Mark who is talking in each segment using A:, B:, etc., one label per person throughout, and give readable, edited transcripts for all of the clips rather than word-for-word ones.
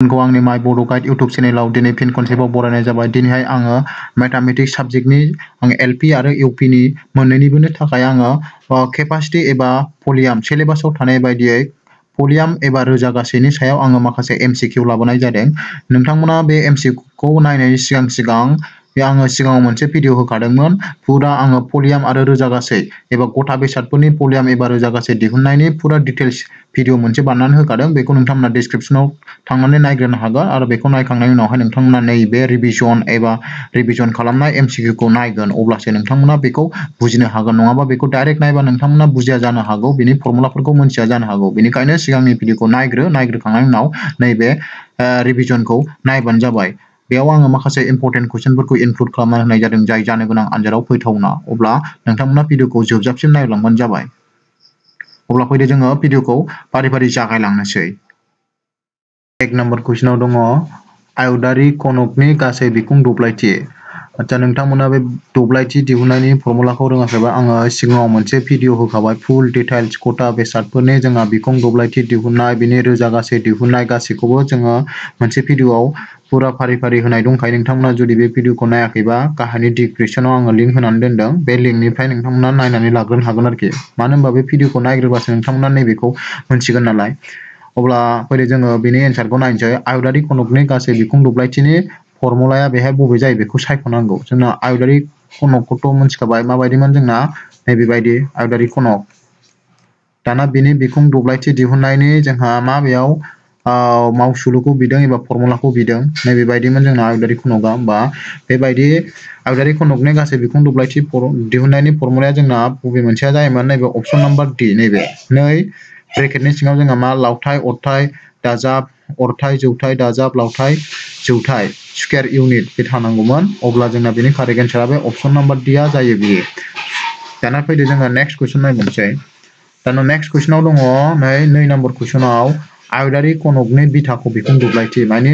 A: खौ आंनि माय बड' गाइड इउट्युब चेनेलाव दिनै फिन खनसेबाव बरायनाय जाबाय। दिनैहाय आङो मेथामेटिक्स साबजेक्टनि आं एलपि आरो इउपिनि मोननैनिबोनि थाखाय आङो केपासिटि एबा भलिउम सिलेबासाव थानाय बायदियै भलिउम एबा रोजा गासैनि सायाव आङो माखासे एमसिकिउ लाबोनाय जादों। नोंथांमोना बे एमसिकिउखौ नायनायनि सिगां आङो सिगाङाव मोनसे भिडिअ होखादोंमोन। फुरा आङो भलिउम आरो रोजा गासै एबा गथा बेसादफोरनि भलिउम एबा रोजा गासै दिहुननायनि फुरा डिटेल्स भिडिअ मोनसे बानायनानै होखादों। बेखौ नोंथांमोना डिसक्रिपसनाव थांनानै नायग्रोनो हागोन आरो बेखौ नायखांनायनि उनावहाय नोंथांमोना नैबे रिभिजन खालामनाय एमसिकिउखौ नायगोन। अब्लासो नोंथांमोना बेखौ बुजिनो हागोन। नङाबा बेखौ डाइरेक्ट नायबा नोंथांमोना बुजिया जानो हागौ, बिनि फर्मुलाफोरखौ मोनथिया जानो हागौ। बेनिखायनो सिगांनि भिडिअखौ नायग्रोखांनायनि उनाव नैबे रिभिजनखौ नायबानो जाबाय। बेयाव आङो माखासे इम्परटेन्ट कुइसनफोरखौ इनक्लुड खालामना होनाय जादों, जाय जानो गोनां आनजादाव फैथावना। अब्ला नोंथांमोना भिडिअखौ जोबजाबसिम नायलांबानो जाबाय। अब्ला फैदो जोङो भिडिअखौ फारि फारि जागायलांनोसै। एक नम्बर कुइसनाव दङ आयतारि कनकनि गासै बिखुं दब्लायथि। आচ্ছা, नोंथांमोना बे दब्लायथि दिहुननायनि फर्मुलाखौ रोङाखैबा आङो सिगाङाव मोनसे भिडिअ होखाबाय। फुल डिटेल्स गथा बेसादफोरनि जोंहा बिखुं दब्लायथि दिहुननाय, बिनि रोजा गासै दिहुननाय गासैखौबो जोङो मोनसे भिडिअआव फुरा फारि फारि होनाय दंखायो। नोंथांमोना जुदि बे भिडिअखौ नायाखैबा गाहायनि डिसक्रिपसनाव आङो लिंक होनानै दोनदों। बे लिंकनिफ्राय नोंथांमोना नायनानै लाग्रोनो हागोन आरोखि। मानो होनबा बे भिडिअखौ नायग्रोबासो नोंथांमोना नैबेखौ मोनथिगोन नालाय। अब्ला फैदो जोङो बेनि एन्सारखौ नायनोसै। आयतारि कनकनि गासै बिखुं दब्लायथिनि फर्मुलाया बेहाय बबे जायो बेखौ सायख'नांगौ। जोंना आयतारि कनकखौथ' मोनथिखाबाय माबायदिमोन जोंना नैबेबायदि आयतारि कनक। दाना बिनि बिखुं दब्लायथि दिहुननायनि जोंहा मा बेयाव मावसुलुखौ बिदों एबा फर्मुलाखौ बिदों। नैबेबायदिमोन जोंना आयतारि कनकआ। होमबा बेबायदि आयतारि कनकनि गासै बिखुं दब्लायथि दिहुननायनि फर्मुलाया जोंना बबे मोनसेया जायोमोन? नैबे अपसन नाम्बार डि। नैबे नै ब्रेकेटनि सिङाव जोंहा मा लावथाइ अरथाइ दाजाब अरथाइ जौथाइ दाजाब लावथाइ जौथाइ स्कुवेर इउनिट बे थानांगौमोन। अब्ला जोंना बेनि कारेक्ट एन्सारा बे अपसन नाम्बार डिआ जायो बियो। दाना फैदो जोङो नेक्स्ट कुइसन नायबावनोसै। दाना नेक्स्ट कुइसनाव दङ नै नाम्बार कुइसनाव आयतारि कनकनि बिथाखौ बिखुं दब्लायथि माने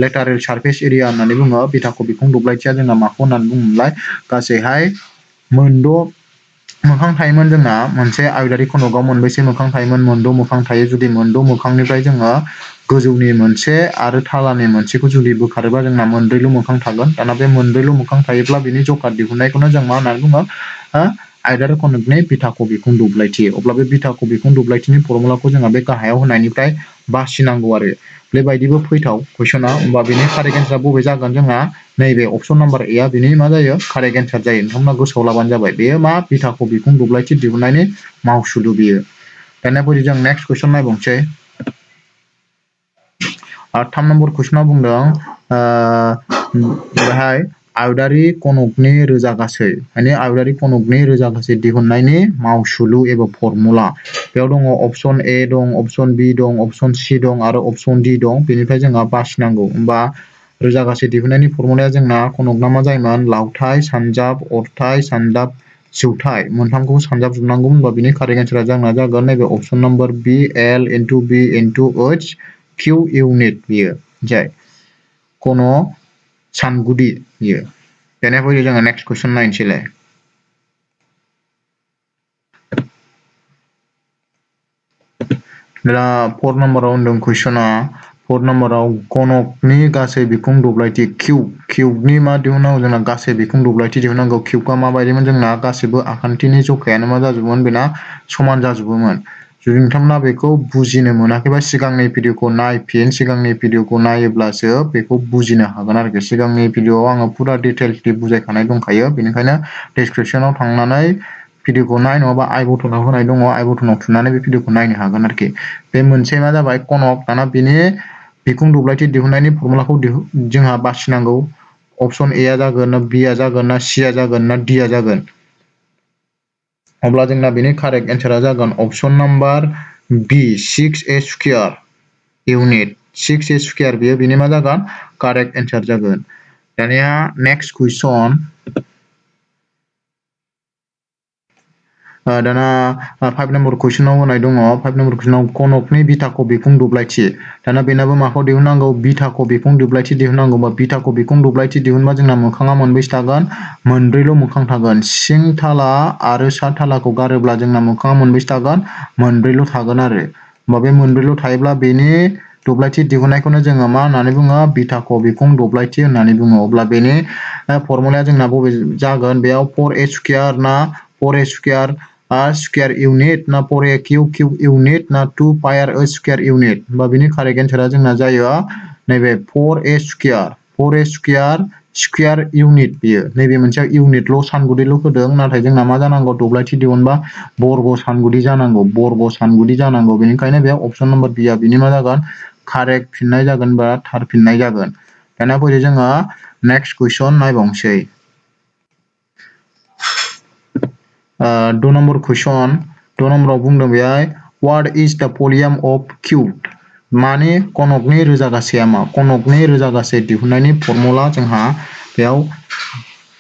A: लेटारेल सारफेस एरिया होननानै बुङो। बिथाखौ बिखुं दब्लायथिया जोंना माखौ होननानै बुङोमोनलाय? गासैहाय मोनद' मोखां थायोमोन जोंना। मोनसे आयतारि कनकआव मोनबेसे मोखां थायोमोन? मोनद' मोखां थायो। जुदि मोनद' मोखांनिफ्राय जोङो गोजौनि मोनसे आरो थालानि मोनसेखौ जुदि बोखारोबा जोंना मोनब्रैल' मोखां थागोन। दाना बे मोनब्रैल' मोखां थायोब्ला बिनि जखा दिहुननायखौनो जों मा होननानै बुङो? आयतारि कनकनि बिथाखौ बिखुं दब्लायथि। अब्ला बे बिथाखौ बिखुं दब्लायथिनि फर्मुलाखौ जोंहा बे गाहायाव होनायनिफ्राय बासिनांगौ आरो। बेबायदिबो फैथाव कुइसना। होमबा बेनि कारेक्ट एन्सारा बबे जागोन? जोंहा नैबे अपसन नाम्बार एआ बिनि मा जायो? कारेक्ट एन्सार जायो। नोंथांमोना गोसोआव लाबानो जाबाय। बेयो मा? बिथाखौ बिखुं दब्लायथि दिहुननायनि मावसुलु बियो। दानिया फैदो जों नेक्स्ट कुइसन नायबावनोसै। 3 नम्बर कुइसनाव बुंदों बेहाय आयतारि कनकनि रोजा गासै माने आयतारि कनकनि रोजा गासै दिहुननायनि मावसुलु एबा फर्मुला। बेयाव दङ अपसन ए दं, अपसन बि दं, अपसन सि दं आरो अपसन डि दं। बेनिफ्राय जोंहा बासिनांगौ। होमबा रोजा गासै दिहुननायनि फर्मुलाया जोंना कनकना मा जायोमोन? लावथाइ सानजाब अरथाइ सानजाब जौथाइ मोनथामखौ सानजाबजोबनांगौ। होनबा बिनि कारेक्ट एन्सारा जोंना जागोन नैबे अपसन नाम्बार बि एल इन्टु बि इन्टु ओइच किउ इउनिट बियो जाय कन सानगुदि बियो। दानिया फैदो जोङो नेक्स्ट कुइसन नायनोसैलाय। दा 4 नम्बराव होनदों कुइसना। 4 नम्बराव कनकनि गासै बिखुं दब्लायथि किउबनि मा दिहुननांगौ? जोंना गासै बिखुं दब्लायथि दिहुननांगौ। किउबआ माबायदिमोन? जोंना गासैबो आखान्थिनि जखायानो मा जाजोबोमोन? बेना समान जाजोबोमोन। जुदि नोंथांमोना बेखौ बुजिनो मोनाखैबा सिगांनि भिडिअखौ नायफिन। सिगांनि भिडिअखौ नायोब्लासो बेखौ बुजिनो हागोन आरोखि। सिगांनि भिडिअआव आङो फुरा डिटेल्सलि बुजायखानाय दंखायो। बेनिखायनो डिसक्रिपसनाव थांनानै भिडिअखौ नाय, नङाबा आइ बटनाव होनाय दङ, आइ बटनाव थुनानै बे भिडिअखौ नायनो हागोन आरोखि। बे मोनसे मा जाबाय? कनक। दाना बिनि बिखुं दब्लायथि दिहुननायनि फर्मुलाखौ जोंहा बासिनांगौ। अपसन ए आ जागोन ना बि आ जागोन ना सि आ जागोन ना डि आ जागोन? अब्ला जोंना बेनि कारेक्ट एन्सारा जागोन अपसन नाम्बार बि 6a square unit. 6a square बियो बेनि मा जागोन? कारेक्ट एन्सार जागोन। दानिया नेक्स्ट कुइसन। दाना 5 नम्बर कुइसनाव होनाय दङ। 5 नम्बर कुइसनाव कनकनि बिथाखौ बिखुं दब्लायथि। दाना बेनाबो माखौ दिहुननांगौ? बिथाखौ बिखुं दब्लायथि दिहुननांगौ। बा बिथाखौ बिखुं दब्लायथि दिहुनबा जोंना मोखाङा मोनबेसे थागोन? मोनब्रैल' मोखां थागोन। सिं थाला आरो सा थालाखौ गारोब्ला जोंना मोखाङा मोनबेसे थागोन? मोनब्रैल' थागोन आरो। होमबा बे मोनब्रैल' थायोब्ला बेनि दब्लायथि दिहुननायखौनो जोङो मा होननानै बुङो बिथा क बिखुं दब्लायथि होननानै बुङो। अब्ला बेनि फर्मुलाया जोंना बबे जागोन बेयाव 4a स्क्वायर ना 4a स्क्वायर स्क्वायर इउनिट ना 4a किउब इउनिट ना 2 पाइ आर स्क्वायर इउनिट होमबा बिनि कारेक्ट एन्सारा जोंना जायो नैबे 4a स्क्वायर स्क्वायर इउनिट बियो नैबे मोनसे इउनिटल' सानगुदैल' होदों नाथाय जोंना मा जानांगौ दब्लायथि दिहुनबा बर्ग सानगुदि जानांगौ बेनिखायनो बे अपसन नम्बर बि आ बिनि मा जागोन कारेक्ट फिननाय जागोन बा थार फिननाय जागोन। दाना फैदो जोङो नेक्स्ट कुइसन नायबावनोसै। 2 नम्बर कुइसन 2 नम्बराव बुंदों बेहाय व्हाट इज द भलिउम अफ क्यूब माने कनकनि रोजागासेया मा कनकनि रोजागासे दिहुननायनि फर्मुला जोंहा बेयाव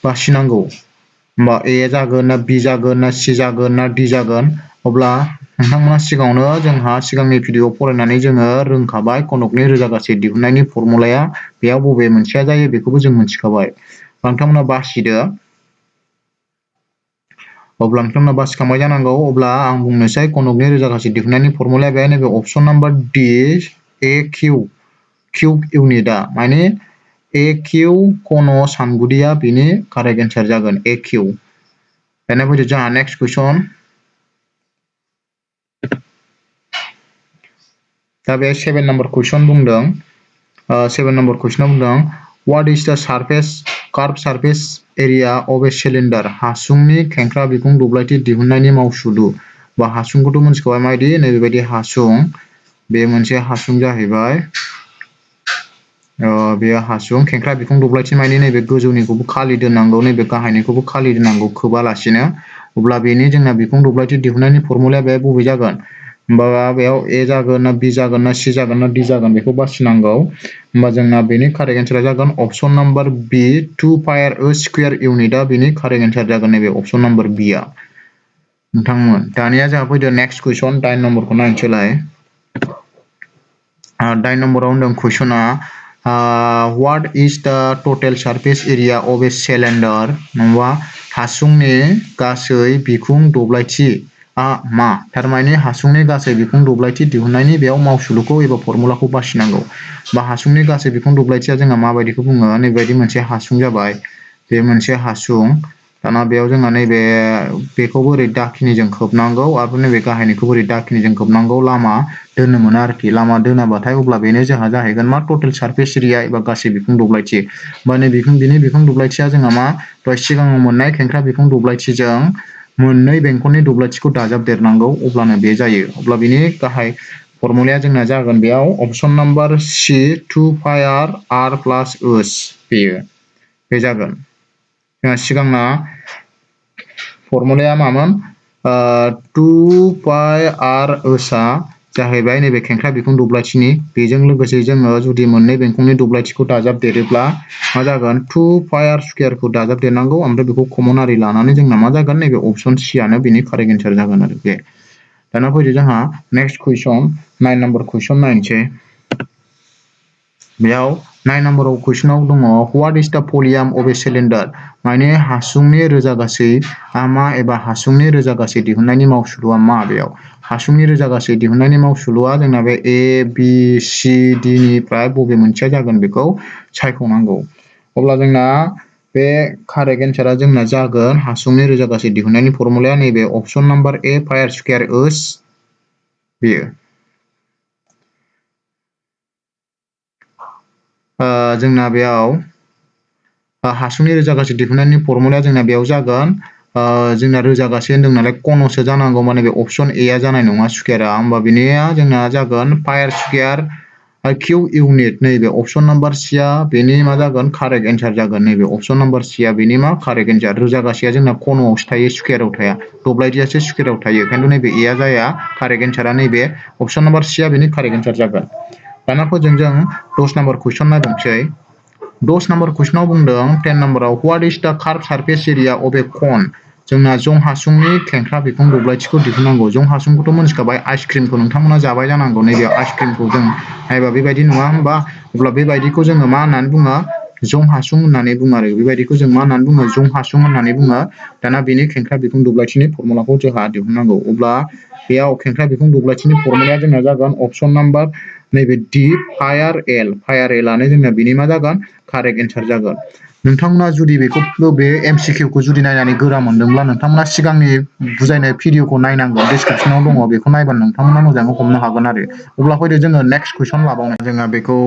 A: बासिनांगौ होमबा ए जागोन ना बि जागोन ना सि जागोन ना डि जागोन अब्ला नोंथांमोना सिगाङावनो जोंहा सिगांनि भिडिअ फरायनानै जोङो रोंखाबाय कनकनि रोजागासे दिहुननायनि फर्मुलाया बेयाव बबे मोनसेया जायो बेखौबो जों मिथिखाबाय नोंथांमोना बासिदो अब्ला नोंथांमोना बासिखांबाय जानांगौ अब्ला आं बुंनोसै कनकनि रोजागासे दिहुननायनि फर्मुलाया बे नैबे अपसन नाम्बार डि ए किउब इउनिटआ माने ए किउ कन सानगुदिया बेनि कारेक्ट एन्सार जागोन ए किउ। दाना फैदो जोंहा नेक्स्ट कुइसन दा बे 7 नम्बर कुइसन बुंदों 7 नम्बर कुइसनाव बुंदों what is the curved surface area of a cylinder हासुंनि खेंख्रा बिखुं दब्लायथि दिहुननायनि मावसुलु बा हासुंखौथ' मिथिखाबाय माबायदि नैबेबायदि हासुं बे मोनसे हासुं जाहैबाय बेयो हासुं खेंख्रा बिखुं दब्लायथि मानि नैबे गोजौनिखौबो खालि दोननांगौ नैबे गाहायनिखौबो खालि दोननांगौ खोबालासिनो अब्ला बेनि जोंना बिखुं दब्लायथि दिहुननायनि फर्मुलाया बे बबे जागोन होमबा बेयाव ए जागोन ना बि जागोन ना सि जागोन ना डि जागोन बेखौ बासिनांगौ होमबा जोंना बेनि कारेक्ट एन्सारा जागोन अपसन नाम्बार बि 2 पाइ आर स्क्वायर इउनिटआ बेनि कारेक्ट एन्सार जागोन नैबे अपसन नाम्बार बि आ नोंथांमोन दानिया जोंहा फैदो नेक्स्ट कुइसन 9 नम्बरखौ नायनोसैलाय 9 नम्बराव होनदों कुइसना what is the total surface area of a cylinder नङाबा हासुंनि गासै बिखुं दब्लायथि मा थारमाने हासुंनि गासै बिखुं दब्लायथि दिहुननायनि बेयाव मावसुलुखौ एबा फर्मुलाखौ बासिनांगौ बा हासुंनि गासै बिखुं दब्लायथिया जोंहा माबायदिखौ बुङो नैबायदि मोनसे हासुं जाबाय बे मोनसे हासुं दाना बेयाव जोंहा नैबे बेखौबो ओरै दाखिनिजों खोबनांगौ आरो नैबे गाहायनिखौबो ओरै दाखिनिजों खोबनांगौ लामा दोननो मोना आरोखि लामा दोनाबाथाय अब्ला बेनो जोंहा जाहैगोन मा टटेल सारफेस एरिया एबा गासै बिखुं दब्लायथि माने बिनि बिखुं दब्लायथिया जोंहा मा दहाय सिगाङाव मोननाय खेंख्रा बिखुं दब्लायथिजों मोननै बेंखननि दब्लायथिखौ दाजाबदेरनांगौ अब्लानो बे जायो अब्ला बिनि गाहाय फर्मुलाया जोंना जागोन बेयाव अपसन नाम्बार सि 2 पाइ आर प्लास ओस बेयो बे जागोन जोंहा सिगांना फर्मुलाया मामोन 2 पाइ आर ओसआ जाहैबाय नैबे खेंख्रा बिखुं दब्लायथिनि बेजों लोगोसे जोङो जुदि मोननै बेंखननि दब्लायथिखौ दाजाबदेरोब्ला मा जागोन 2 पाइ आर स्क्वायरखौ दाजाबदेरनांगौ ओमफ्राय बेखौ कमन आरि लानानै जोंना मा जागोन नैबे अपसन सि आनो बेनि कारेक्ट एन्सार जागोन आरो बे दाना फैदो जोंहा नेक्स्ट कुइसन 9 नम्बर कुइसन नायनोसै बेयाव 9 नम्बराव कुइसनाव दङ व्हाट इज द भलिउम अफ ए सिलिन्डार माने हासुंनि रोजागासै मा एबा हासुंनि रोजागासै दिहुननायनि मावसुलुआ मा बेयाव हासुंनि रोजागासै दिहुननायनि मावसुलुआ जोंना बे ए बि सि डि निफ्राय बबे मोनसेया जागोन बेखौ सायख'नांगौ अब्ला जोंना बे कारेक्ट एन्सारा जोंना जागोन हासुंनि रोजागासै दिहुननायनि फर्मुलाया नैबे अपसन नाम्बार ए पाइ आर स्क्वायर ओस बेयो जोंना बेयाव हासुंनि रोजागासै दिहुननायनि फर्मुलाया जोंना बेयाव जागोन जोंना रोजागासै होन्दों नालाय कन'सो जानांगौ माने बे अपसन ए आ जानाय नङा स्क्वायरा होमबा बिनिया जोंना जागोन पाइ आर स्क्वायर किउ इउनिट नैबे अपसन नाम्बार सि आ बेनि मा जागोन कारेक्ट एन्सार जागोन नैबे अपसन नाम्बार सि आ बेनि मा कारेक्ट एन्सार रोजागासेया जोंना कन'आवसो थायो स्क्वायराव थाया दब्लायथियासो स्क्वायराव थायो खिन्थु नैबे ए आ जाया कारेक्ट एन्सारा नैबे अपसन नाम्बार सि आ बेनि कारेक्ट एन्सार जागोन दाना फोजों जों 10 नम्बर कुइसन नायबावनोसै 10 नम्बर कुइसनाव बुंदों 10 नम्बराव what is the curved surface area of ए कन जोंना जं हासुंनि खेंख्रा बिखुं दब्लायथिखौ दिहुननांगौ जं हासुंखौथ' मोनथिखाबाय आइसक्रिमखौ नोंथांमोना जाबाय जानांगौ नैबे आइसक्रिमखौ जों नायबा बेबायदि नुवा होमबा अब्ला बेबायदिखौ जोङो मा होननानै बुङो जं हासुं होननानै बुङो आरो बेबायदिखौ जों मा होननानै बुङो जं हासुं होननानै बुङो दाना बेनि खेंख्रा बिखुं दब्लायथिनि फर्मुलाखौ जोंहा दिहुननांगौ अब्ला बेयाव खेंख्रा बिखुं दब्लायथिनि फर्मुलाया जोंना जागोन अपसन नाम्बार नैबे D फायार एलआनो जोंना बिनि मा जागोन कारेक्ट एन्सार जागोन। नोंथांमोना जुदि बेखौ बे MCQ खौ जुदि नायनानै गोरा मोनदोंब्ला नोंथांमोना सिगांनि बुजायनाय भिडिअखौ नायनांगोन डिसक्रिपसनाव दङ बेखौ नायबानो नोंथांमोना मोजाङै हमनो हागोन आरो। अब्ला फैदो जोङो नेक्स्ट कुइसन लाबावनो जोंहा बेखौ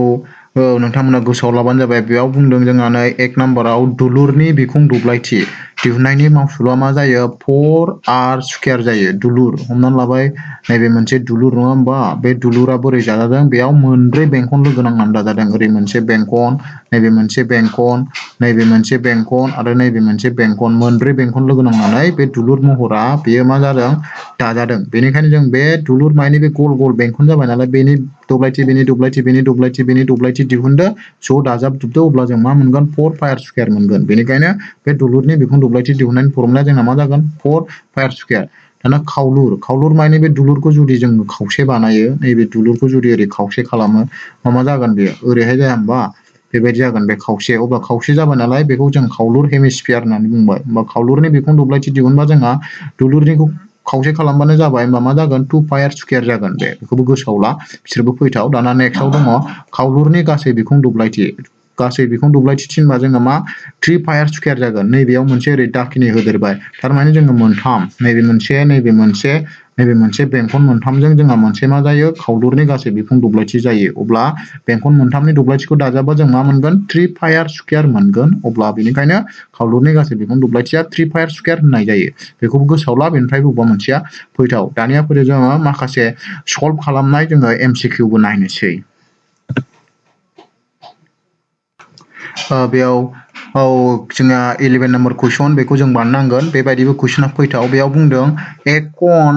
A: नोंथांमोना गोसोआव लाबानो जाबाय बेयाव बुंदों जोंहा नै 1 नाम्बाराव दुलुरनि बिखुं दुब्लायथि दिहुननायनि मावसुलुआ मा जायो 4r² जायो दुलुर हमनानै लाबाय नैबे मोनसे दुलुर नङा होमबा बे दुलुरा बोरै जाजादों बेयाव मोनब्रै बेंखन लोगो नांनानै दाजादों ओरै मोनसे बेंखन नैबे मोनसे बेंखन नैबे मोनसे बेंखन आरो नैबे मोनसे बेंखन मोनब्रै बेंखन लोगो नांनानै बे दुलुर महरा बेयो मा जादों दाजादों बेनिखायनो जों बे दुलुर मानि बे गल गल बेंखन जाबाय नालाय बेनि दब्लायथि बेनि दब्लायथि बेनि दब्लायथि बेनि दब्लायथि दिहुनदो ज' दाजाबजोबदो अब्ला जों मा मोनगोन 4r² मोनगोन बेनिखायनो बे दुलुरनि बिखुं दब्लायथि दिहुननायनि फर्मुलाया जोंना मा जागोन 4r²। दाना खावलुर माने बे दुलुरखौ जुदि जों खावसे बानायो नैबे दुलुरखौ जुदि ओरै खावसे खालामो मा जागोन बेयो ओरैहाय जाया होमबा बेबायदि जागोन बे खावसे अब्ला खावसे जाबाय नालाय बेखौ जों खावलुर हेमिस्फियार होननानै बुंबाय होमबा खावलुरनि बिखुं दब्लायथि दिहुनबा जोंहा दुलुरनिखौ खावसे खालामबानो जाबाय होमबा मा जागोन 2πr² जागोन बेखौबो गोसोआव ला बिसोरबो फैथाव दाना नेक्स्टआव दङ खावलुरनि गासै बिखुं दब्लायथि थिनबा जोङो मा 3πr² जागोन नैबेयाव मोनसे ओरै दाखिनि होदेरबाय थारमाने जोङो मोनथाम नैबे मोनसे बेंखन मोनथामजों जोंहा मोनसे मा जायो खावलुरनि गासै बिखुं दब्लायथि जायो अब्ला बेंखन मोनथामनि दब्लायथिखौ दाजाबा जों मा मोनगोन 3πr² मोनगोन अब्ला बेनिखायनो खावलुरनि गासै बिखुं दब्लायथिया 3πr² होननाय जायो बेखौबो गोसोआव ला बेनिफ्राय बबेबा मोनसेया फैथाव दानिया फैदो जोङो माखासे सल्भ खालामनाय जोङो MCQबो नायनोसै बेयाव जोंहा 11 नाम्बार कुइसन बेखौ जों बानायनांगोन बेबायदिबो कुइसना फैथाव बेयाव बुंदों ए कन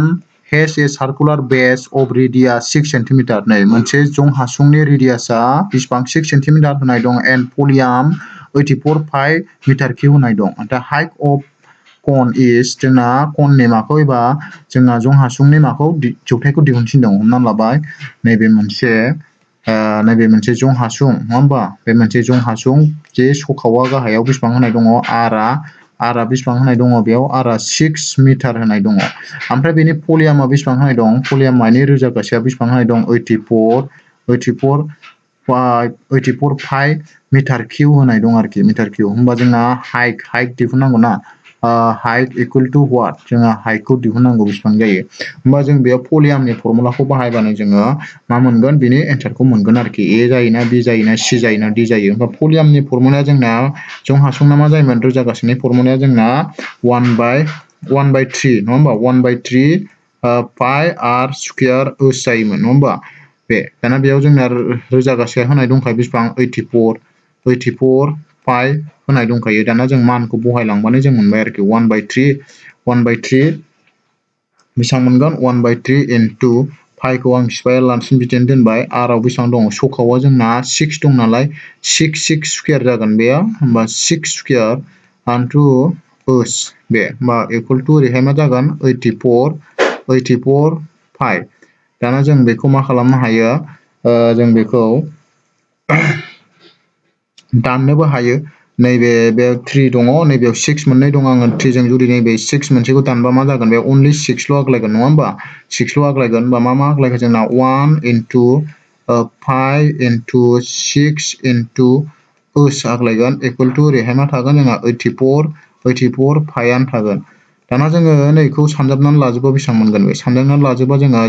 A: हेज ए सार्कुलार बेस अफ रेडियास 6 सेन्टिमिटार नै मोनसे जं हासुंनि रेडियासआ बेसेबां 6 सेन्टिमिटार होनाय दं एन्ड भलिउम 84 मिटार किउब होनाय दं दा हाइट अफ कन इज जोंना कननि माखौ एबा जोंना जं हासुंनि माखौ जौथायखौ दिहुनफिनदों हमनानै लाबाय नैबे मोनसे जं हासुं नङा होमबा बे मोनसे जं हासुं जे सखावा गाहायाव बेसेबां होनाय दङ आरआ बेसेबां होनाय दङ बेयाव आरआ 6 मिटार होनाय दङ ओमफ्राय बेनि भलिउमा बेसेबां होनाय दं भलिउम मानि रोजागासेया बेसेबां होनाय दं 84 मिटार किउब होनाय दं आरोखि मिटार किउब होमबा जोंना हाइट दिहुननांगौ ना हाइट इकुवेल टु व्हाट जोंहा हाइटखौ दिहुननांगौ बेसेबां जायो होमबा जों बेयाव भलिउमनि फर्मुलाखौ बाहायबानो जोङो मा मोनगोन बिनि एन्सारखौ मोनगोन आरोखि ए जायोना बि जायोना सि जायोना डि जायो होमबा भलिउमनि फर्मुलाया जोंना जं हासुंना मा जायोमोन रोजागासेनि फर्मुलाया जोंना 1/3 नङा होमबा 1/3 πr² ओस जायोमोन नङा होमबा बे दाना बेयाव जोंना रोजागासेया होनाय दंखायो बेसेबां 84 होनाय दंखायो दाना जों मानखौ बहायलांबानो जों मोनबाय आरोखि 1/3 बेसेबां मोनगोन 1/3 इनटु पाइखौ आं सिफायालासिनो बिदिनो दोनबाय आरआव बेसेबां दं सखावा जोंना 6 दं नालाय 6 जागोन बेयो होमबा 6² इनटु ओस बे होमबा इकुवेल टु ओरैहाय मा जागोन 84 पाइ दाना जों बेखौ मा खालामनो हायो जों बेखौ दाननोबो हायो नैबे बे 3 दङ नैबेयाव 6 मोननै दङ आङो 3 जों जुदि नैबे 6 मोनसेखौ दानबा मा जागोन बे अनलि 6ल' आग्लायगोन नङा होमबा 6ल' आग्लायगोन होमबा मा आग्लायगोन जोंना 1 इनटु 5 इनटु 6 इनटु ओस आग्लायगोन इकुवेल टु ओरैहाय मा थागोन जोंहा 84 पाइआनो थागोन दाना जोङो नैखौ सानजाबनानै लाजोबा बेसेबां मोनगोन बे सानजाबनानै लाजोबा जोङो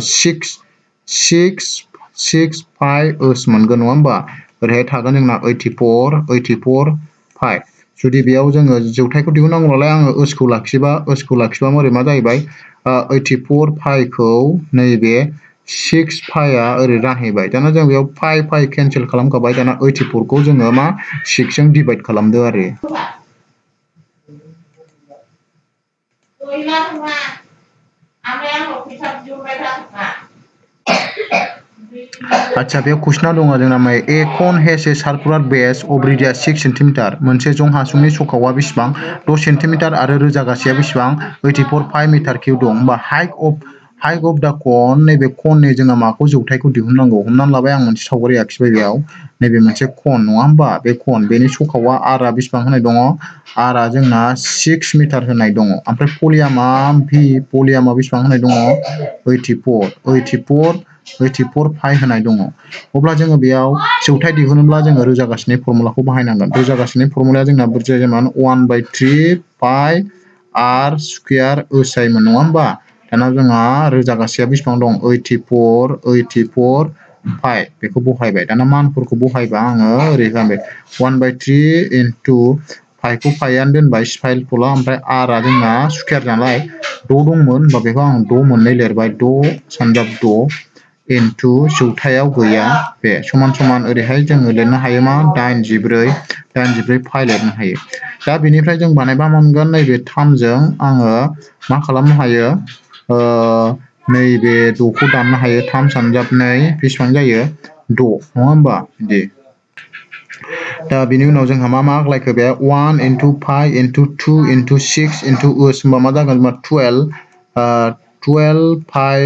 A: 6 पाइ ओस मोनगोन नङा होमबा ओरैहाय थागोन जोंना 84 पाइ जुदि बेयाव जोङो जौथायखौ दिहुननांगौ नालाय आङो ओसखौ लाखिबा मोरै मा जाहैबाय 84 पाइखौ नैबे 6 पाइआ ओरै रानहैबाय दाना जों बेयाव पाइ केन्सेल खालामखाबाय दाना 84खौ जोङो मा 6 जों डिभाइड खालामदो आरो आच्छा बेयाव कुइसना दङ जोंना ए कन हेज ए सार्कुलार बेस अफ रेडियास 6 सेन्टिमिटार मोनसे जं हासुंनि सखावा बेसेबां 10 सेन्टिमिटार आरो रोजागासेया बेसेबां 84 मिटार किउब दं होमबा हाइट अफ दा कन नैबे कननि जोङो माखौ जौथायखौ दिहुननांगौ हमनानै लाबाय आं मोनसे सावगारि आखिबाय बेयाव नैबे मोनसे कन नङा होमबा बे कन बेनि सखावा आरआ बेसेबां होनाय दङ आरआ जोंना 6 मिटार होनाय दङ ओमफ्राय भलिउमा बेसेबां होनाय दङ 84 84 पाइ होनाय दङ अब्ला जोङो बेयाव जौथाइ दिहुनोब्ला जोङो रोजागासिनो फर्मुलाखौ बाहायनांगोन रोजागासिनो फर्मुलाया जोंना बुरजायमोन 1/3 पाइ आर स्कुयार ओसाइमोन नङा होमबा दाना जोंहा रोजागासेया बेसेबां दं 84 पाइ बेखौ बहायबाय दाना मानफोरखौ बहायबा आङो ओरै जाबाय 1/3 इनटु पाइखौ पाइयानो दोनबाय स्पाइल फला ओमफ्राय आरआ जोंना स्कुयार नालाय 6 दंमोन होमबा बेखौ आं 6 मोननै लिरबाय 6 सानजाब 6 इनटु जौथायाव गैया बे समान समान ओरैहाय जोङो लिरनो हायो मा 84 पाइ लिरनो हायो दा बेनिफ्राय जों बानायबा मोनगोन नैबे 3 जों आङो मा खालामनो हायो नैबे 6खौ दाननो हायो 3 सानजाब 2 बेसेबां जायो 6 नङा होमबा बिदि दा बिनि उनाव जोंहा मा आग्लायखो बे 1 इनटु पाइ इनटु 2 इनटु 6 इनटु ओस होमबा मा जागोन होमबा 12 पाइ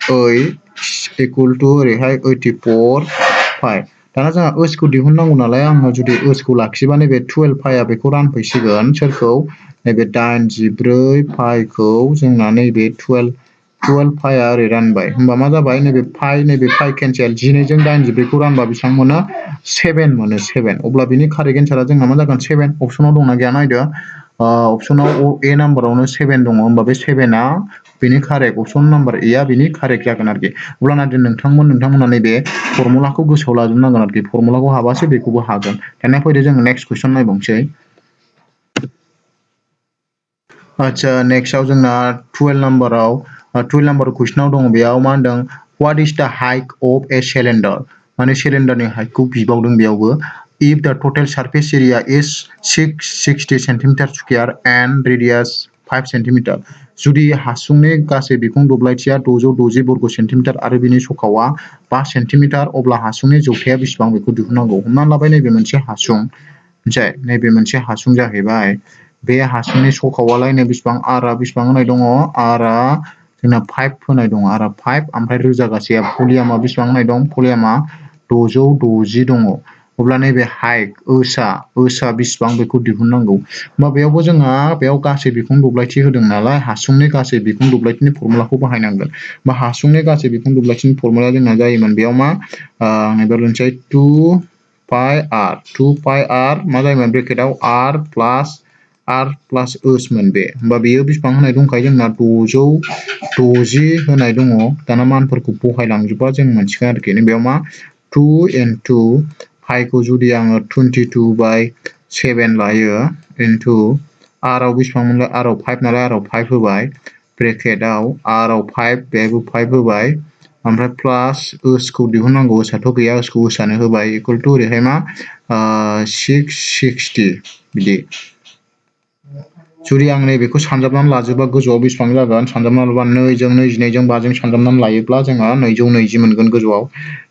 A: 8 इकुवेल टु ओरैहाय 84 पाइ दाना जोंहा ओसखौ दिहुननांगौ नालाय आङो जुदि ओसखौ लाखियोबा नैबे 12 पाइया बेखौ रानफैसिगोन सोरखौ नैबे 84 पाइखौ जोंना नैबे 12 पाइया ओरै रानबाय होमबा मा जाबाय नैबे पाइ केन्सेल 12 जों 84खौ रानबा बेसेबां मोनो 7 मोनो 7 अब्ला बिनि कारेक्ट एन्सारा जोंना मा जागोन 7 अपसनाव दंना गैया नायदो अपसनाव ए नाम्बारावनो 7 दङ होमबा बे 7आ बेनि कारेक्ट अपसन नाम्बार एआ बेनि कारेक्ट जागोन आरोखि अब्लाना नोंथांमोना नैबे फर्मुलाखौ गोसोआव लाजोबनांगोन आरोखि फर्मुलाखौ हाबासो बेखौबो हागोन दानिया फैदो जोङो नेक्स्ट कुइसन नायबावनोसै आच्छा नेक्स्टआव जोंना 12 नाम्बार कुइसनाव दङ बेयाव मा होनदों what is the height of a cylinder माने सिलिन्डारनि हाइटखौ बिबावदों बेयावबो if the total surface area is 660 cm square and radius 5 cm जुदि हासुंनि गासै बिखुं दब्लायथिया 660 बर्ग सेन्टिमिटार आरो बिनि सखावा 5 सेन्टिमिटार अब्ला हासुंनि जौथाया बेसेबां बेखौ दिहुननांगौ हमना लाबाय नैबे मोनसे हासुं नैबे मोनसे हासुं जाहैबाय बे हासुंनि सखावालायनो बेसेबां आरआ बेसेबां होनाय दङ आरआ जोंना 5 होनाय दङ आरआ 5 ओमफ्राय रोजागासेया भलियामा बेसेबां होनाय दं भलियामा 660 दङ अब्ला नैबे हाइट ओसआ बेसेबां बेखौ दिहुननांगौ होमबा बेयावबो जोंहा बेयाव गासै बिखुं दब्लायथि होदों नालाय हासुंनि गासै बिखुं दब्लायथिनि फर्मुलाखौ बाहायनांगोन बा हासुंनि गासै बिखुं दब्लायथिनि फर्मुला जोंना जायोमोन बेयाव मा नैबे लिरनोसै 2 पाइ आर मा जायोमोन ब्रेकेटआव आर प्लास ओसमोन बे होमबा बेयो बेसेबां होनाय दंखायो जोंना 660 होनाय दङ दाना मानफोरखौ बहायलांजोबबा जों मोनसिगोन आरोखि बेयाव मा 2 इनटु पाइखौ जुदि आङो 22/7 लायो इनटु आरआव बेसेबां मोनलाय आरआव 5 नालाय आरआव 5 होबाय ब्रेकेटआव आरआव 5 बेहायबो 5 होबाय ओमफ्राय प्लास ओसखौ दिहुननांगौ ओसआथ' गैया ओसखौ ओसआनो होबाय इकुवेल टु ओरैहाय मा 660 बिदि जुदि आं नैबेखौ सानजाबनानै लाजोबा गोजौआव बेसेबां जागोन सानजाबनानै लाबा 2 जों 22 जों 5 जों सानजाबनानै लायोब्ला जोंहा 220 मोनगोन गोजौआव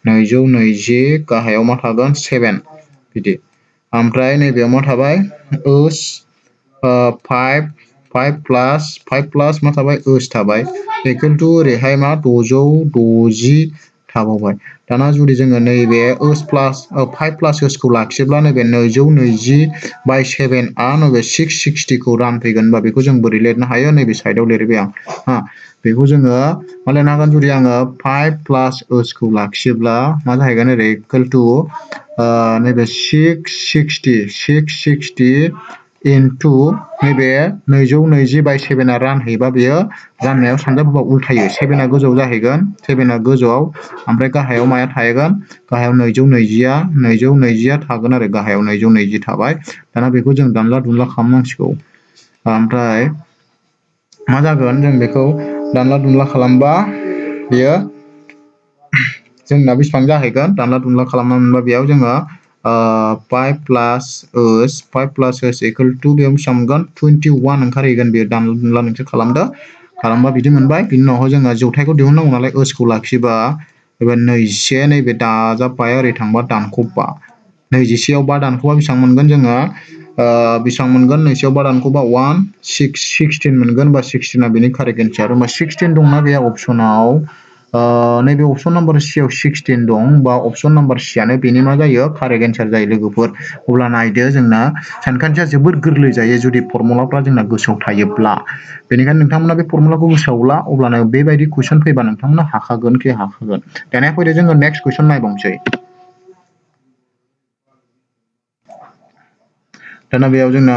A: 220 गाहायाव मा थागोन 7 बिदि ओमफ्राय नैबेयाव मा थाबाय ओस 5 प्लास मा थाबाय ओस थाबाय इकुवेल टु ओरैहाय मा 660 थाबावबाय दाना जुदि जोङो नैबे ओस प्लास 5 प्लास ओसखौ लाखियोब्ला नैबे 220/7 आ नैबे 660 खौ रानफैगोन होनबा बेखौ जों बोरै लिरनो हायो नैबे साइडआव लिरबाय आं बेखौ जोङो मा लिरनो हागोन जुदि आङो 5 प्लास ओसखौ लाखियोब्ला मा जाहैगोन ओरै इकुवेल टु नैबे 660 इनटु नैबे 220/7 आ रानहैबा बेयो राननायाव सानजाबोबा उल्थायो 7 आ गोजौआव जाहैगोन 7 आ गोजौआव ओमफ्राय गाहायाव माया थाहैगोन गाहायाव 220 थागोन आरो गाहायाव 220 थाबाय दाना बेखौ जों दानला दुनला खालामनांसिगौ ओमफ्राय मा जागोन जों बेखौ दानला दुनला खालामबा बेयो जोंना बेसेबां जाहैगोन दानला दुनला खालामना मोनबा बेयाव जोङो 5 प्लास ओस इकुवेल टु बेयाव बेसेबां मोनगोन 21 ओंखारहैगोन बेयो दानला दुनला नोंसोर खालामबा बिदि मोनबाय बिनि उनावहाय जोङो जौथाइखौ दिहुननांगौ नालाय ओसखौ लाखियोबा एबा 21 नैबे दाजाबबाय ओरै थांबा दानख'बा 21आव 5 दानख'बा बेसेबां मोनगोन जोङो बेसेबां मोनगोन 21आव 5 दानख'बा 16 मोनगोन बा 16 आ बेनि कारेक्ट एन्सार होमबा 16 दंना गैया अपसनाव नैबे अपसन नाम्बार C आव 16 दं बा अपसन नाम्बार C आनो बेनि मा जायो कारेक्ट एन्सार जायो लोगोफोर अब्ला नायदो जोंना सानखान्थिया जोबोद गोरलै जायो जुदि फर्मुलाफ्रा जोंना गोसोआव थायोब्ला बेनिखायनो नोंथांमोना बे फर्मुलाखौ गोसोआवला अब्लानो बेबायदि कुइसन फैबा नोंथांमोना हाखागोन कि हाखागोन दानिया फैदो जोङो नेक्स्ट कुइसन नायबावनोसै दाना बेयाव जोंना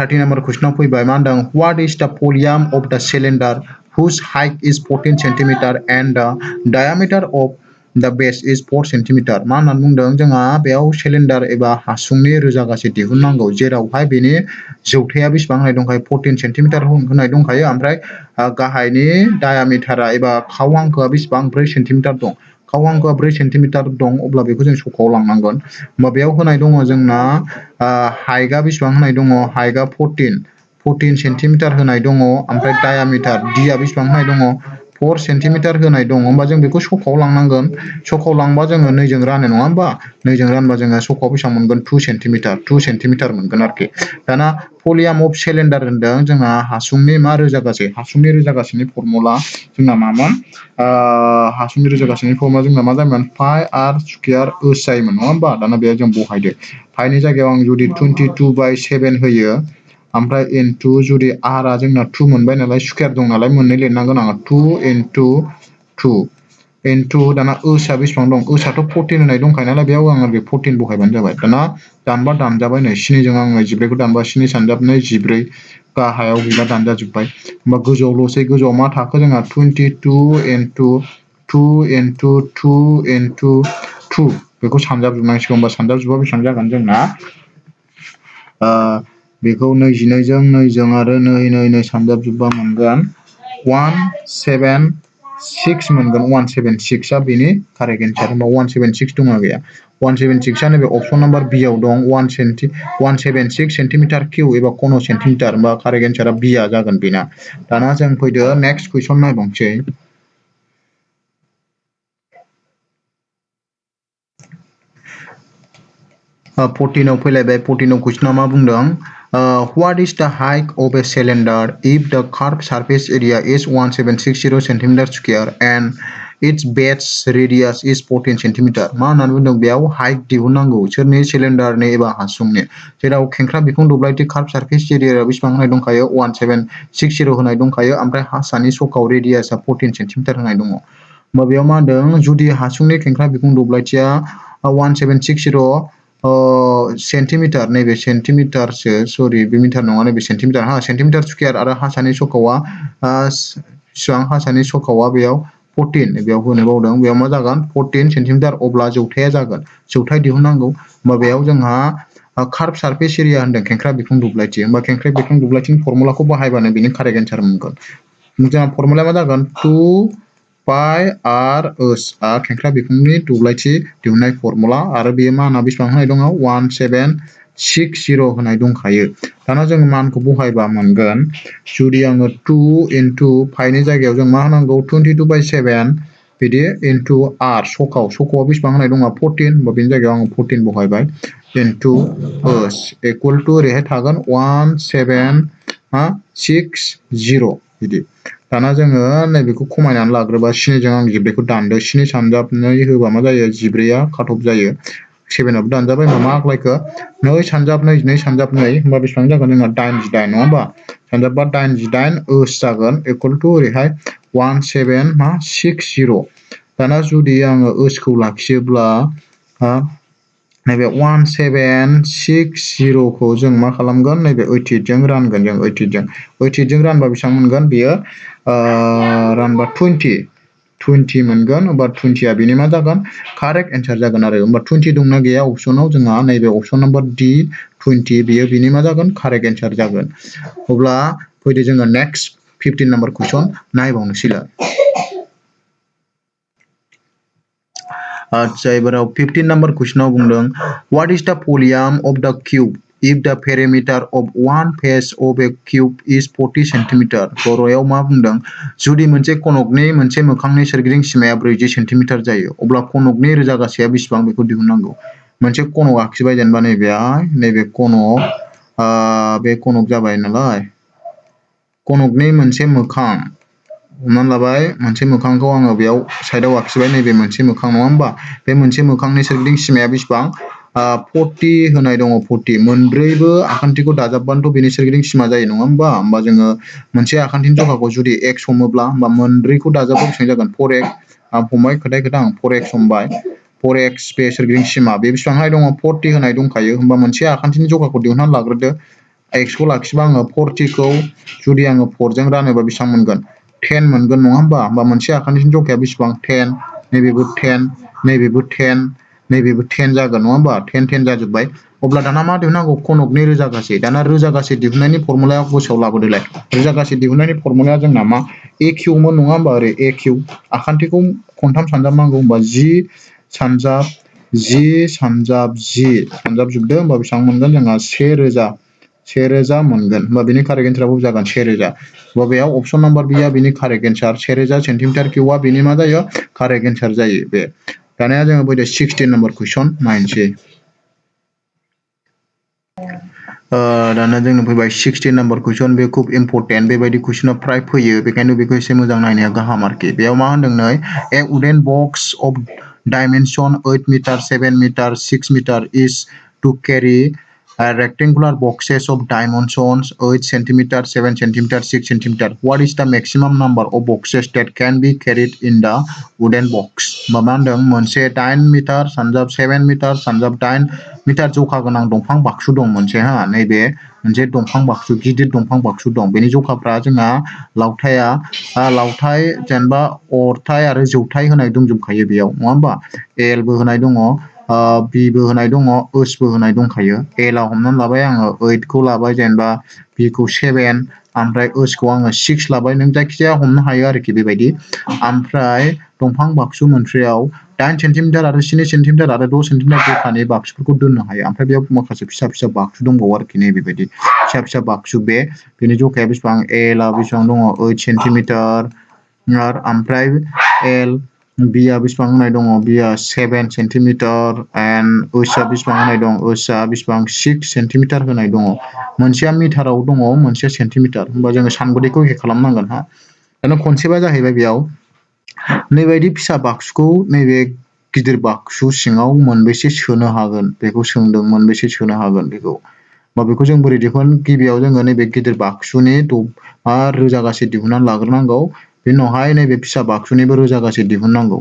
A: 30 नम्बर कुइसनाव फैबाय मा होनदों व्हाट इज द भलिउम अफ द cylinder whose height is 14 cm and the diameter of the base is 4 cm मा होननानै बुंदों जोंहा बेयाव सिलिन्डार एबा हासुंनि रोजागासे दिहुननांगौ जेरावहाय बेनि जौथाया बेसेबां होनाय दंखायो 14 cm होनाय दंखायो ओमफ्राय गाहायनि डायामिटारा एबा खावहांखोआ बेसेबां 4 cm दं खावहांखोआ 4 cm दं अब्ला बेखौ जों सखआव लांनांगोन होमबा बेयाव होनाय दङ जोंना हाइटआ बेसेबां होनाय दङ हाइटआ 14 सेन्टिमिटार होनाय दङ ओमफ्राय डायामिटार डिआ बेसेबां होनाय दङ 4 सेन्टिमिटार होनाय दङ होमबा जों बेखौ सखआव लांनांगोन सखआव लांबा जोङो नैजों रानो नङा होमबा नैजों रानबा जोङो सखआव बेसेबां मोनगोन 2 सेन्टिमिटार मोनगोन आरोखि दाना भलिउम अफ सिलिन्डार होनदों जोंहा हासुंनि मा रोजागासे हासुंनि रोजागासेनि फर्मुला जोंना मामोन हासुंनि रोजागासेनि फर्मुला जोंना मा जायोमोन पाइ आर स्कुयार ओस जायोमोन नङा होमबा दाना बेयाव जों बहायदो पाइनि जायगायाव आं जुदि 22/7 होयो ओमफ्राय इनटु जुदि आरआ जोंना 2 मोनबाय नालाय स्कुयार दं नालाय मोननै लिरनांगोन आङो 2 इनटु 2 इनटु दाना ओसआ बेसेबां दं ओसआथ' 14 होनाय दंखायो नालाय बेयाव आङो बे 14 बहायबानो जाबाय दाना दानबा दानजाबाय नै स्निजों आङो 14खौ दानबा 7 सानजाबनै 14 गाहायाव गैला दानजाजोब्बाय होमबा गोजौआवल'सै गोजौआव मा थाखो जोंहा 22 इनटु 2 इनटु 2 इनटु 2 बेखौ सानजाबजोबनांसिगौ होमबा सानजाबजोबा बेसेबां जागोन जोंना बेखौ 22 जों 2 जों आरो 2 सानजाबजोबबा मोनगोन 176 मोनगोन 176 आ बेनि कारेक्ट एन्सार होमबा 176 दंना गैया 176 आ नैबे अपसन नाम्बार बि आव दं 176 सेन्टिमिटार किउ एबा कन' सेन्टिमिटार होमबा कारेक्ट एन्सारा बि आ जागोन बेना दाना जों फैदो नेक्स्ट कुइसन नायबावनोसै 14 आव फैलायबाय 14 आव कुइसना मा बुंदों what is the height of a cylinder if the curved surface area is 1760 centimetre square and its base radius is 14 centimetre मा होननानै बुंदों बेयाव हाइट दिहुननांगौ सोरनि सिलिन्डारनि एबा हासुंनि जेराव खेंख्रा बिखुं दब्लायथि कार्व सारफेस एरिया बेसेबां होनाय दंखायो 1760 होनाय दंखायो ओमफ्राय हासानि सकाव रेडियासआ 14 सेन्टिमिटार होनाय दङ होमबा बेयाव मा होनदों जुदि हासुंनि खेंख्रा बिखुं दब्लायथिया 1760 सेन्टिमिटार नैबे सेन्टिमिटारसो सरि बे मिटार नङा नैबे सेन्टिमिटार सेन्टिमिटार स्कुयार आरो हासानि सकावा बेसेबां हासानि सकावा बेयाव 14 बेयाव होनो बावदों बेयाव मा जागोन 14 सेन्टिमिटार अब्ला जौथाया जागोन जौथाय दिहुननांगौ होमबा बेयाव जोंहा कार्व सारफेस एरिया होनदों खेंख्रा बिखुं दब्लायथि होमबा खेंख्रा बिखुं दब्लायथिनि फर्मुलाखौ बाहायबानो बेनि कारेक्ट एन्सार मोनगोन जोंहा फर्मुलाया मा जागोन 2 पाइ आर ओस आ खेंख्रा बिखुंनि दब्लायथि दिहुननाय फर्मुला आरो बेयो माना बेसेबां होनाय दङ 1760 होनाय दंखायो दाना जों मानखौ बहायबा मोनगोन जुदि आङो 2 इनटु पाइनि जायगायाव जों मा होनांगौ 22/7 बिदि इनटु आर सकाव बेसेबां होनाय दङ 14 होमबा बेनि जायगायाव आङो 14 बहायबाय इनटु ओस इकुवेल टु ओरैहाय थागोन 1760 बिदि दाना जोङो नैबेखौ खमायनानै लाग्रोबा 7जों आं 14खौ दानदो 7 सानजाबनै होबा मा जायो 14आ काट अफ जायो 7आबो दानजाबाय होमबा मा आग्लायखो 2 सानजाब 2 सानजाब 2 होमबा बेसेबां जागोन जोंना 88 नङा होमबा सानजाबबा 88 ओस जागोन इकुवेल टु ओरैहाय 1760 दाना जुदि आङो ओसखौ लाखियोब्ला नैबे 1760 खौ जों मा खालामगोन नैबे 88 जों रानगोन जों 88 जों रानबा बेसेबां मोनगोन बेयो रानबा 20 मोनगोन होमबा 20आ बेनि मा जागोन कारेक्ट एन्सार जागोन आरो होमबा 20 दंना गैया अपसनाव जोंहा नैबे अपसन नाम्बार डि 20 बेयो बेनि मा जागोन कारेक्ट एन्सार जागोन अब्ला फैदो जोङो नेक्स्ट 15 नाम्बार कुइसन नायबावनोसैलाय आच्छा एबाराव 15 नाम्बार कुइसनाव बुंदों व्हाट इज द भलिउम अफ द cube if the perimeter of one face of a cube is 40 centimetre बर'आव मा बुंदों जुदि मोनसे कनकनि मोनसे मोखांनि सोरगिदिं सिमाया 40 सेन्टिमिटार जायो अब्ला कनकनि रोजागासेया बेसेबां बेखौ दिहुननांगौ मोनसे कनक आखिबाय जेनेबा नैबे कनक बे कनक जाबाय नालाय कनकनि मोनसे मोखां हमनानै लाबाय मोनसे मोखांखौ आङो बेयाव साइडआव आखिबाय नैबे मोनसे मोखां नङा होमबा बे मोनसे मोखांनि सोरगिदिं सिमाया बेसेबां 40 होनाय दङ 40 मोनब्रैबो आखान्थिखौ दाजाबबानोथ' बेनि सोरगिदिं सिमा जायो नङा होमबा जोङो मोनसे आखान्थिनि जखाखौ जुदि x हमोब्ला होमबा मोनब्रैखौ दाजाबबा बेसेबां जागोन 4x फंबाय खोथा आं 4x हमबाय 4x बे सोरगिदिं सिमा बे बेसेबांहाय दङ 40 होनाय दंखायो होमबा मोनसे आखान्थिनि जखाखौ दिहुननानै लाग्रोदो x खौ लाखिबा आङो 40 खौ जुदि आङो 4 जों रानोबा बेसेबां मोनगोन 10 मोनगोन नङा होमबा मोनसे आखान्थिनि जखाया बेसेबां 10 नैबेबो 10 नैबेबो 10 नैबेबो 10 जागोन नङा होमबा 10 10 जाजोब्बाय अब्ला दाना मा दिहुननांगौ खनकनि रोजागासे दाना रोजागासे दिहुननायनि फर्मुलाया गोसोआव लाबोदोलाय रोजागासे दिहुननायनि फर्मुलाया जोंना मा AQ मोन नङा होमबा ओरै AQ आखान्थिखौ खनथाम सानजाबनांगौ होमबा 10 सानजाब 10 सानजाब 10 सानजाबजोबदो होमबा बेसेबां मोनगोन जोंहा 1000 मोनगोन होमबा बेनि कारेक्ट एन्साराबो जागोन 1000 बबेयाव अपसन नाम्बार बिया बेनि कारेक्ट एन्सार 1000 सेन्टिमिटार किउबआ बेनि मा जायो कारेक्ट एन्सार जायो बे दानिया जोङो फैदो 16 नम्बर कुइसन नायनोसै दाना जोंनो फैबाय 16 नम्बर कुइसन बे खुब इम्पर्टेन्ट बेबायदि कुइसना फ्राय फैयो बेखायनो बेखौ एसे मोजां नायनाया गाहाम आरोखि बेयाव मा होनदों नै a wooden box of dimension 8 metre 7 metre 6 metre is to carry rectangular boxes of dimensions 8 centimeter 7 centimeter 6 centimeter what is the maximum number of boxes that can be carried in the wooden box मा होनदों मोनसे 8 metre सानजाब 7 metre सानजाब 8 metre जखा गोनां दंफां बाक्सु दं मोनसे नैबे मोनसे दंफां बाक्सु गिदिर दंफां बाक्सु दं बेनि जखाफ्रा जोंहा लावथाइ जेनेबा अरथाइ आरो जौथाइ होनाय दंजोबखायो बेयाव नङा होमबा एलबो होनाय दङ बिबो होनाय दङ ओसबो होनाय दंखायो एलआव हमनानै लाबाय आङो 8 खौ लाबाय जेनेबा बिखौ 7 ओमफ्राय ओसखौ आङो 6 लाबाय नों जायखिजाया हमनो हायो आरोखि बेबायदि ओमफ्राय दंफां बाक्सु मोनसेयाव 8 सेन्टिमिटार आरो 7 सेन्टिमिटार आरो 6 सेन्टिमिटार जखानि बाक्सुफोरखौ दोननो हायो ओमफ्राय बेयाव माखासे फिसा फिसा बाक्सु दंबावो आरोखि नै बेबायदि फिसा फिसा बाक्सु बेनि जखाया बेसेबां एलआ बेसेबां दङ 8 सेन्टिमिटार ओमफ्राय एल बिआ बेसेबां होनाय दङ बिआ 7 सेन्टिमिटार एन्ड ओसआ बेसेबां होनाय दं ओसआ बेसेबां 6 सेन्टिमिटार होनाय दङ मोनसेया मिटाराव दङ मोनसेया सेन्टिमिटार होमबा जोङो सानबोदैखौ एखे खालामनांगोन दाना कनसेप्टआ जाहैबाय बेयाव नैबायदि फिसा बाक्सुखौ नैबे गिदिर बाक्सु सिङाव मोनबेसे सोनो हागोन बेखौ सोंदों मोनबेसे सोनो हागोन बेखौ जों बोरै दिहुन गिबियाव जोङो नैबे गिदिर बाक्सुनि रोजागासे दिहुननानै लाग्रोनांगौ बेनि उनावहाय नैबे फिसा बाक्सुनिबो रोजागासे दिहुननांगौ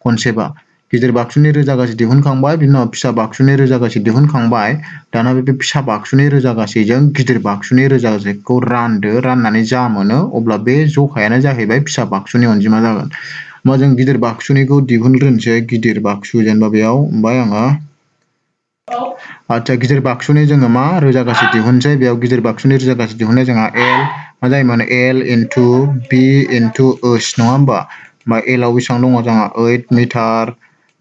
A: कनसेप्टआ गिदिर बाक्सुनि रोजागासे दिहुनखांबाय बिनि उनाव फिसा बाक्सुनि रोजागासे दिहुनखांबाय दाना बे फिसा बाक्सुनि रोजागासेजों गिदिर बाक्सुनि रोजागासेखौ रानदो राननानै जा मोनो अब्ला बे जखायानो जाहैबाय फिसा बाक्सुनि अनजिमा जागोन होमबा जों गिदिर बाक्सुनिखौ दिहुनग्रोनोसै गिदिर बाक्सु जेनेबा बेयाव ओमफ्राय आङो आচ্ছা गिदिर बाक्सुनि जोङो मा रोजागासे दिहुनसै बेयाव गिदिर बाक्सुनि रोजागासे दिहुननाय जोंहा एल मा जायोमोन एल इन्टु बि इन्टु ओस नङा होमबा एलआव बेसेबां दङ जोंहा 8 मिटार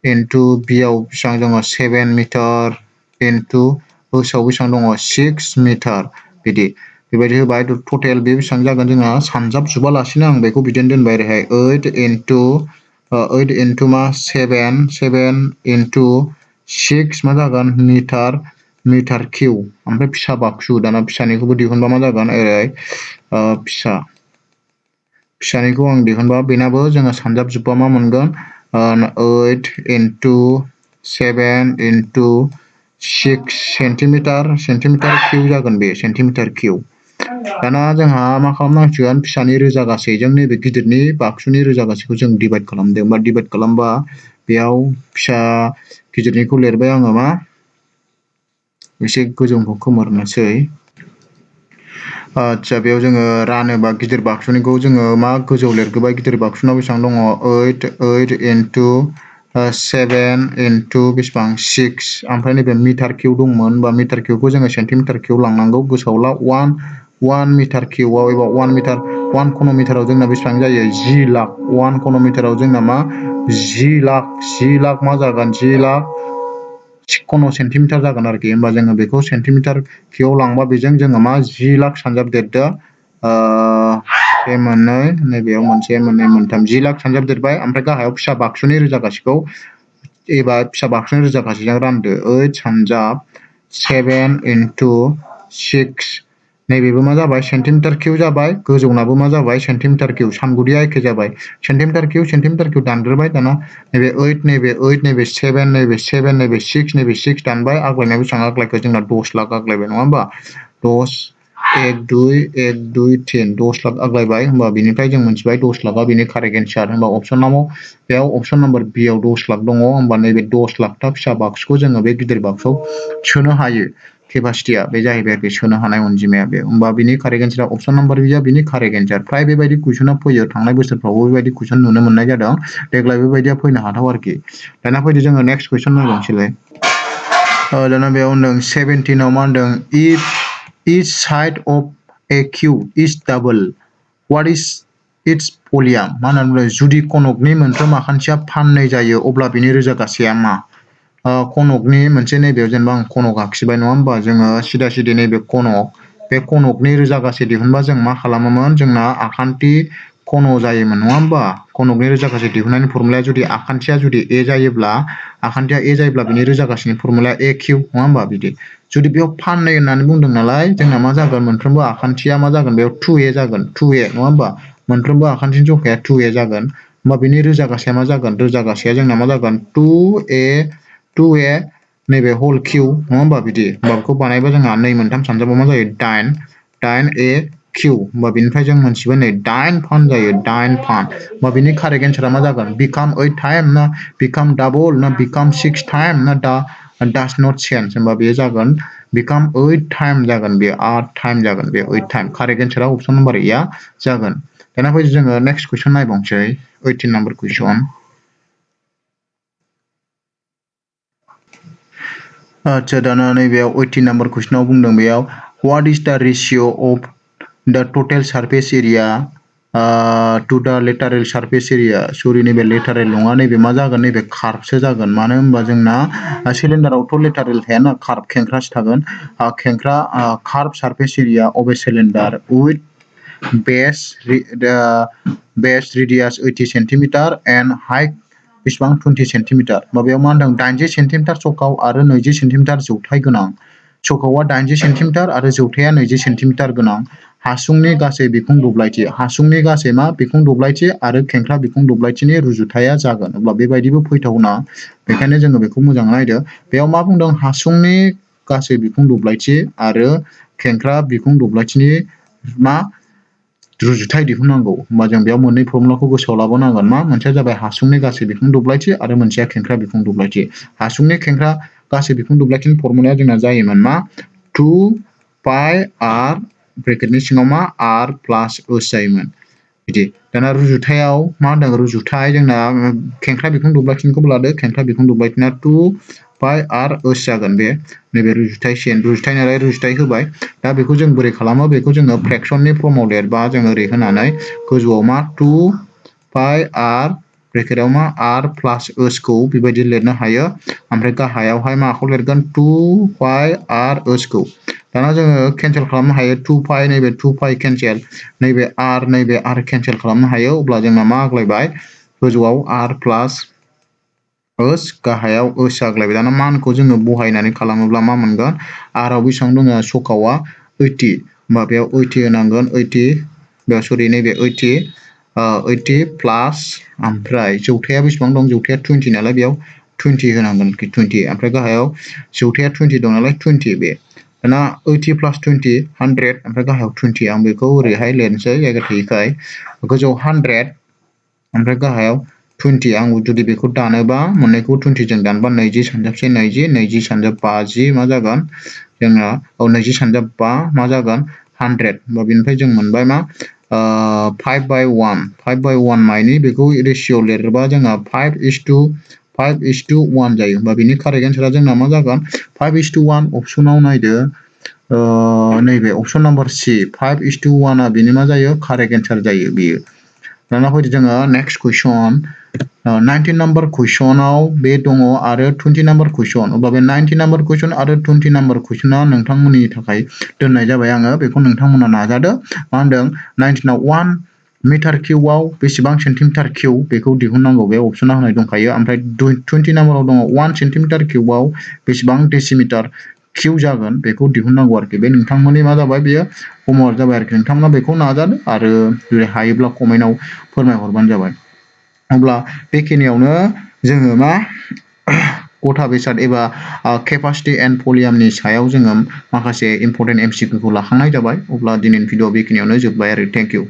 A: इन्टु बिआव बेसेबां दङ 7 मिटार इन्टु ओसआव बेसेबां दङ 6 मिटार बेबायदि होबाय टटेल बे बेसेबां जागोन जोंहा सानजाबजोबालासिनो आं बेखौ बिदिनो दोनबाय ओरैहाय 8 इन्टु मा 7 इन्टु 6 मा जागोन मिटार किउब ओमफ्राय फिसा बाक्सु दाना फिसानिखौबो दिहुनबा मा जागोन ओरै फिसानिखौ आं दिहुनबा बेनाबो जोङो सानजाबजोबबा मा मोनगोन 8 इन्टु 7 इन्टु 6 सेन्टिमिटार किउब जागोन बे सेन्टिमिटार किउब दाना जोंहा मा खालामनांसिगोन फिसानि रोजागासेजों नैबे गिदिरनि बाक्सुनि रोजागासेखौ जों डिभाइड खालामदों बा डिभाइड खालामबा बेयाव फिसा गिदिरनिखौ लिरबाय आङो मा एसे गोजौखौ खोमोरनोसै आচ্ছা बेयाव जोङो रानोबा गिदिर बाक्सुनिखौ जोङो मा गोजौ लिरग्रोबाय गिदिर बाक्सुनाव बेसेबां दङ 8 इन्टु 7 इन्टु बेसेबां 6 ओमफ्राय नैबे मिटार किउब दंमोन बा मिटार किउबखौ जोङो सेन्टिमिटार किउब लांनांगौ गोसोआव ला 1 मिटार किउबआव एबा 1 घनमिटाराव जोंना बेसेबां जायो 10 लाख 1 घनमिटाराव जोंना मा 10 लाख मा जागोन 10 लाख घन सेन्टिमिटार जागोन आरोखि होमबा जोङो बेखौ सेन्टिमिटार किउबआव लांबा बेजों जोङो मा 10 लाख सानजाबदेरदो बे मोननै नैबेयाव मोनसे मोननै मोनथाम 10 लाख सानजाबदेरबाय ओमफ्राय गाहायाव फिसा बाक्सुनि रोजागासेखौ एबा फिसा बाक्सुनि रोजागासेजों रानदो 8 सानजाब 7 इन्टु 6 नैबेबो मा जाबाय सेन्टिमिटार किउब जाबाय गोजौनाबो मा जाबाय सेन्टिमिटार किउब सानगुदिया एखे जाबाय सेन्टिमिटार किउब दानग्रोबाय दाना नैबे 8 नैबे 7 नैबे 6 दानबाय आग्लायनाय बेसेबां आग्लायखो जोंना 10 लाख आग्लायबाय नङा होमबा 10 1 2 3 10 लाख आग्लायबाय होमबा बिनिफ्राय जों मोनथिबाय 10 लाखा बिनि कारेक्ट एन्सार होमबा अपसनाव बेयाव अपसन नाम्बार बि आव 10 लाख दङ होमबा नैबे 10 लाखथा फिसा बाक्सखौ जोङो बे गिदिर बाक्सआव सोनो हायो केपासिटिया बे जाहैबाय आरोखि सोनो हानाय अनजिमाया बे होमबा बिनि कारेक्ट एन्सारा अपसन नाम्बार बिया बिनि कारेक्ट एन्सार फ्राय बेबायदि कुइसना फैयो थांनाय बोसोरफ्रावबो बेबायदि कुइसन नुनो मोननाय जादों देग्लाय बेबायदिया फैनो हाथाव आरोखि दाना फैदो जोङो नेक्स्ट कुइसन नायबावनोसैलाय दाना बेयाव होनदों 17आव मा होनदों if each side of a cube is double what is its volume मा होननानै बुङो जुदि कनकनि मोनफ्रोम आखान्थिया फाननै जायो अब्ला बिनि रोजागासेया मा कनकनि मोनसे नैबेयाव जेनेबा आं कनक आखिबाय नङा होमबा जोङो सिदा सिदि नैबे कनक बे कनकनि रोजागासे दिहुनबा जों मा खालामोमोन जोंना आखान्थि कन जायोमोन नङा होमबा कनकनि रोजागासे दिहुननायनि फर्मुलाया जुदि आखान्थिया जुदि ए जायोब्ला आखान्थिया ए जायोब्ला बिनि रोजागासेनि फर्मुलाया ए किउ नङा होमबा बिदि जुदि बेयाव फाननै होननानै बुंदों नालाय जोंना मा जागोन मोनफ्रोमबो आखान्थिया मा जागोन बेयाव 2a जागोन 2a नङा होमबा मोनफ्रोमबो आखान्थिनि जखाया 2a जागोन होमबा बिनि रोजागासेया मा जागोन रोजागासेया जोंना मा जागोन 2a नैबे होल किउ नङा होमबा बिदि होमबा बेखौ बानायबा जोंहा 2 मोनथाम सानजाबा मा जायो 8a किउ होमबा बिनिफ्राय जों मोनसिगोन नै 8 फान जायो 8 फान होमबा बिनि कारेक्ट एन्सारा मा जागोन बिकाम 8 टाइम ना बिकाम डाबल ना बिकाम 6 टाइम ना डास नट चेन्ज होमबा बेयो जागोन बिकाम 8 टाइम जागोन बे 8 टाइम जागोन बे 8 टाइम कारेक्ट एन्सारा अपसन नाम्बार ए जागोन दाना फैदो जोङो नेक्स्ट कुइसन नायबावनोसै 18 नाम्बार कुइसन आच्छा दाना नैबेयाव 18 नाम्बार कुइसनाव बुंदों बेयाव व्हाट इज द रेशियो अफ द टटेल सारफेस एरिया टु द लेटारेल सारफेस एरिया सरि नैबे लेटारेल नङा नैबे मा जागोन नैबे कार्भसो जागोन मानो होनबा जोंना सिलिन्डारावथ' लेटारेल थायाना कार्भ खेंख्रासो थागोन खेंख्रा curved surface area of a cylinder with base radius 80 centimetre and height बेसेबां 20 सेन्टिमिटार माबायाव मा होनदों 80 सेन्टिमिटार चकाव आरो 20 सेन्टिमिटार जौथाइ गोनां चकावा 80 सेन्टिमिटार आरो जौथाया 20 सेन्टिमिटार गोनां हासुंनि गासै बिखुं दब्लायथि हासुंनि गासै मा बिखुं दब्लायथि आरो खेंख्रा बिखुं दब्लायथिनि रुजुथाया जागोन अब्ला बेबायदिबो फैथावना बेखायनो जोङो बेखौ मोजाङै नायदो बेयाव मा बुंदों हासुंनि गासै बिखुं दब्लायथि आरो खेंख्रा बिखुं दब्लायथिनि मा रुजुथाय दिहुननांगौ होमबा जों बेयाव मोननै फर्मुलाखौ गोसोआव लाबोनांगोन मा मोनसेया जाबाय हासुंनि गासै बिखुं दब्लायथि आरो मोनसेया खेंख्रा बिखुं दब्लायथि हासुंनि खेंख्रा गासै बिखुं दब्लायथिनि फर्मुलाया जोंना जायोमोन मा 2 पाइ आर ब्रेकेटनि सिङाव मा आर प्लास ओस जायोमोन बिदि दाना रुजुथायाव मा होनदों रुजुथाय जोंना खेंख्रा बिखुं दब्लायथिनिखौबो लादो खेंख्रा बिखुं दब्लायथिना 2 पाइ आर ओस जागोन बे नैबे रुजुथाय सेन रुजुथाय नालाय रुजुथाय होबाय दा बेखौ जों बोरै खालामो बेखौ जोङो फ्रेक्सननि फर्माव लिरबा जों ओरै होनानै गोजौआव मा 2 पाइ आर ब्रेकेटाव मा आर प्लास ओसखौ बेबायदि लिरनो हायो ओमफ्राय गाहायावहाय माखौ लिरगोन 2 पाइ आर ओसखौ दाना जोङो केन्सेल खालामनो हायो 2 पाइ नैबे 2 पाइ केन्सेल नैबे आर केन्सेल खालामनो हायो अब्ला जोंना मा आग्लायबाय गोजौआव आर प्लास ओस गाहायाव ओस आग्लायबाय दाना मानखौ जोङो बहायनानै खालामोब्ला मा मोनगोन आराव बेसेबां दङ सकावा 80 होमबा बेयाव 80 होनांगोन 80 बेयाव सरि नैबे 80 प्लास ओमफ्राय जौथाया बेसेबां दं जौथाया 20 नालाय बेयाव 20 होनांगोन 20 ओमफ्राय गाहायाव जौथाया 20 दं नालाय 20 बे दाना 80 प्लास 20 100 ओमफ्राय गाहायाव 20 आं बेखौ ओरैहाय लिरनोसै जायगा थोयैखाय गोजौआव 100 ओमफ्राय गाहायाव 20 आं जुदि बेखौ दानोबा मोननैखौ 20 जों दानबा 20 सानजाबसे 20 सानजाब 50 मा जागोन जोंना 20 सानजाब 5 मा जागोन 100 होमबा बेनिफ्राय जों मोनबाय मा 5/1 माइनि बेखौ रेशियो लिरोबा जोंहा 5:1 जायो होमबा बेनि कारेक्ट एन्सारा जोंना मा जागोन 5:1 अपसनाव नायदो नैबे अपसन नाम्बार सि 5:1 आ बेनि मा जायो कारेक्ट एन्सार जायो बेयो दाना फैदो जोङो नेक्स्ट कुइसन 19 नाम्बार कुइसनाव बे दङ आरो 20 नाम्बार कुइसन अब्ला बे 19 नाम्बार कुइसन आरो 20 नाम्बार कुइसना नोंथांमोननि थाखाय दोननाय जाबाय आङो बेखौ नोंथांमोना नाजादो मा होनदों 19आव 1 मिटार किउबआव बेसेबां सेन्टिमिटार किउब बेखौ दिहुननांगौ बे अपसना होनाय दंखायो ओमफ्राय 20 नाम्बाराव दङ 1 सेन्टिमिटार किउबआव बेसेबां डेसिमिटार किउ जागोन बेखौ दिहुननांगौ आरोखि बे नोंथांमोननि मा जाबाय बेयो होमवर्क जाबाय आरोखि नोंथांमोना बेखौ नाजादो आरो जुदि हायोब्ला कमेन्टआव फोरमायहरबानो जाबाय। अब्ला बेखिनियावनो जोङो मा गथा बेसाद एबा केपासिटि एन्ड भलिउमनि सायाव जोङो माखासे इम्परटेन्ट MCQ खौ लाखांनाय जाबाय। अब्ला दिनैनि भिडिअ बेखिनियावनो जोब्बाय आरो थेंक इउ।